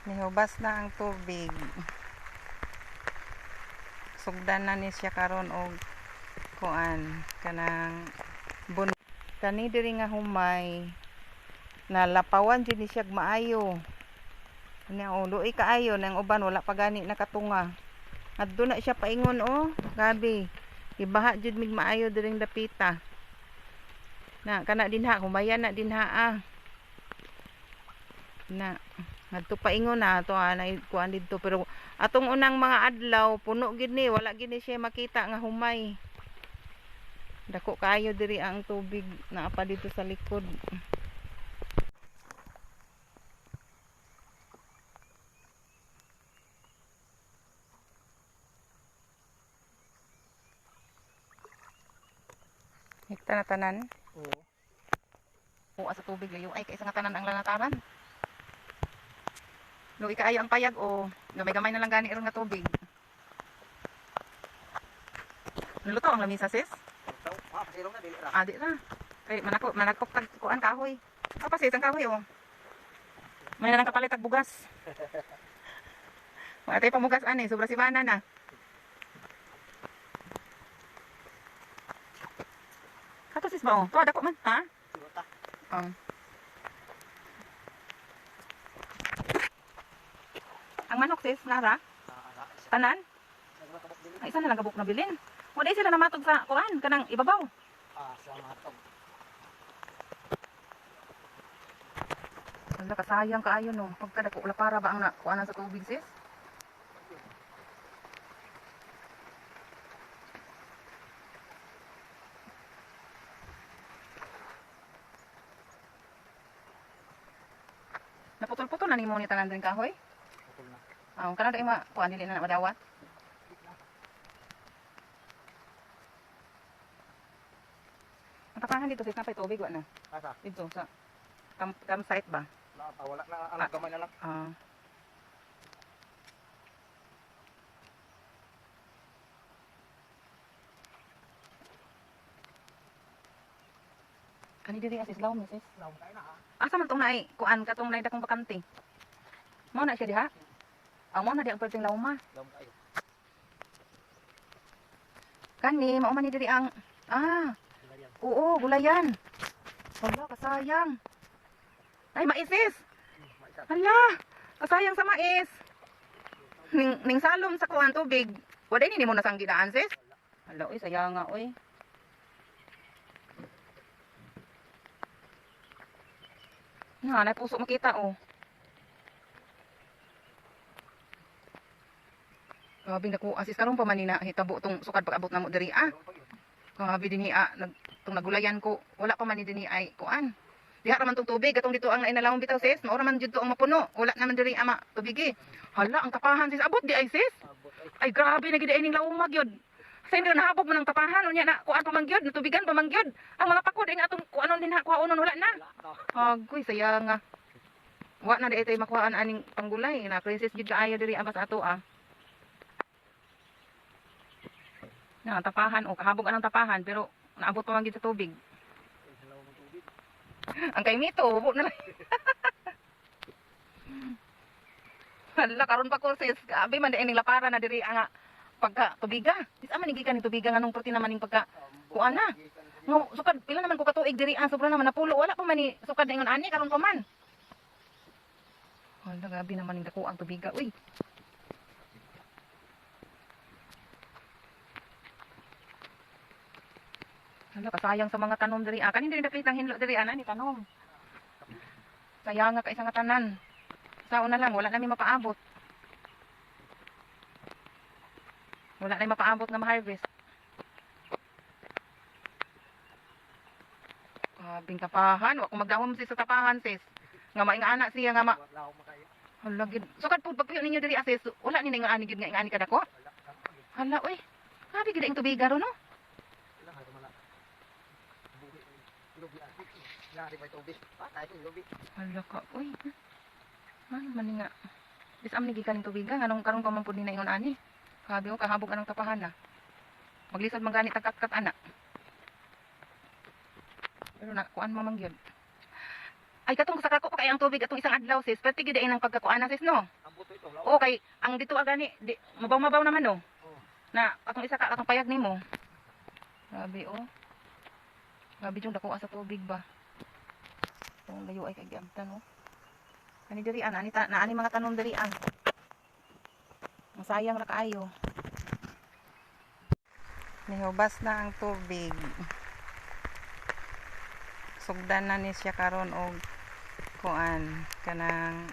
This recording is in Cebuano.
Nihubas na ang tubig. Sugdan na ni siya karon og kuan kanang bun kani diri nga humay na lapawan jud ni siya maayo. Nya oh, luoy kaayo nang uban wala pa gani nakatunga. Adto na siya paingon oh, gabi. Ibaha jud mig maayo diring dapita. Na kana dinha humayan na dinha ah. Na ngadto paingon na ato ah, na kuan didto, pero atong unang mga adlaw puno gid ni, wala gid ni siya makita nga humay. Dako kaayo diri ang tubig naa pa dito sa likod. Hekta na tanan. Oo. Kuha sa tubig layo ay kaysa nga tanan ang lanataran. Luoy kaayo ang payag o gamay-gamay na lang gani aron nga tubig. Naluto ang lamisa, sis? Ah, pasilong na dili ra. Ah, di ra. Kay manako manakop tag kuan kahoy. Ah, pa sis ang kahoy oh. May na lang kapalit tag bugas. Wala tayo pamugas ani, sobra si Mana na. Kato sis ba oh? To dako man, ha? Sigurta. Oh. Ang manok sis, nara, Ah, ara. Isa. tanan, Isa na kabuk dili. ay isa na lang kabuk na bilin. Wala sila namatog sa kuan kanang ibabaw. Ah, sa matog. Wala, kasayang kaayo no. Pagkadako wala para ba ang nakuanan sa tubig, sis? Naputol-putol na nimo ni tanan din kahoy. Putol na. Ah, kanang dai ma kuan dili na na madawat. Ang tapangan dito sis, napay tubig wa na. Asa? Dito sa campsite ba? Na, ah, wala na ang gamay na lang. Ah. Kani diri as islaw mi sis. Laom kayo na ha. Asa man tong naay kuan katong naay dakong bakante? Mao na siya diha. Ang mao na di ang perting lawma. Laom kayo. Kani mao man ni diri ang ah, Gulayan. oo, gulayan. Hala, kasayang. Ay, mais sis. Maisa. Hala, kasayang sa mais. Ning salom sa kuan tubig. Wala ni nimo nasanggi daan sis. Hala, oy, sayang nga oy. Nga, na puso makita oh. Grabe naku, asis karon pa man ni na hitabo tong sukad pag-abot namo diri ah. Laom pa yun. Grabe dinhi ah, nag, tong nagulayan ko, wala pa man ni dinhi ay kuan. Diha ra man tong tubig, katong dito ang nainalawong bitaw sis, mao ra man jud to ang mapuno. Wala naman diri ama tubig eh. Hala, ang tapahan sis, abot di ay sis. Abot ay. Ay grabe na gid ay ning lawom gyud. Sa hindi nahabog man ang tapahan unya na kuan pa man gyud, natubigan pa man gyud. Ang mga pakod ay nga atong kuanon din ha, kuhaonon wala na. Wala na. Agoy saya nga. Wa na di tay makuhaan aning panggulay na crisis gid kaayo diri abas ato ah. Na tapahan o kahabog anang tapahan pero naabot pa man gid sa tubig. Ay, laom ang tubig. Ang kay mito, hubo na lang. Hala, karon pa ko sis. Grabe man di ining lapara na diri ang pagka tubiga. Dis man gikan ni tubiga nganong perti naman ning pagka kuan na. Nga sukad pila naman ko katuig diri ang sobra naman napulo wala pa man ni sukad na ingon ani karon pa man. Hala, grabe naman ning dako ang tubiga. Uy. Hala, kasayang sa mga tanom diri. Ah, kanin diri dapit ang hinlo diri ana ni tanom. Sayang nga ka isang tanan. Sa una lang wala nami mapaabot. Wala na mapaabot nga ma-harvest. Grabing tapahan. Wa ko magdawom sis sa tapahan sis. Nga maingana siya nga ma. Wala akong makaya. Hala gid. Sukad pud pagpuyo ninyo diri ah, sis. Wala ni nga ani gid nga ingani kadako. Wala. Hala oy. Grabe gid ang tubiga ro no. Wala nga wala. Buhi. Lubi ah. Yari may tubig. Ah, tayo lubi. Hala ka oy. Ano man ni nga. Bis am ni gikan ning tubiga nganong karon pa man pud ni na ingon ani. Grabe oh kahabog anang tapahan na. Maglisod man gani tagkat-kat ana. Pero na kuan man gyud. Ay, katong sa kako pa kay ang tubig atong isang adlaw, sis. Pwede gyud ang pagkakuana, sis, no. Ang buto ito. Lawa. Okay, ang dito agani di, mabaw-mabaw naman, no. Oh. Na atong isa ka, atong payag nimo. Grabe oh. Grabe yung dako sa tubig ba. Itong layo ay kay giabtan oh. Kani diri an, ani ta, naani mga tanom diri an. Ang sayang ra kaayo. Nihubas na ang tubig. Sugdan na ni siya karon og kuan kanang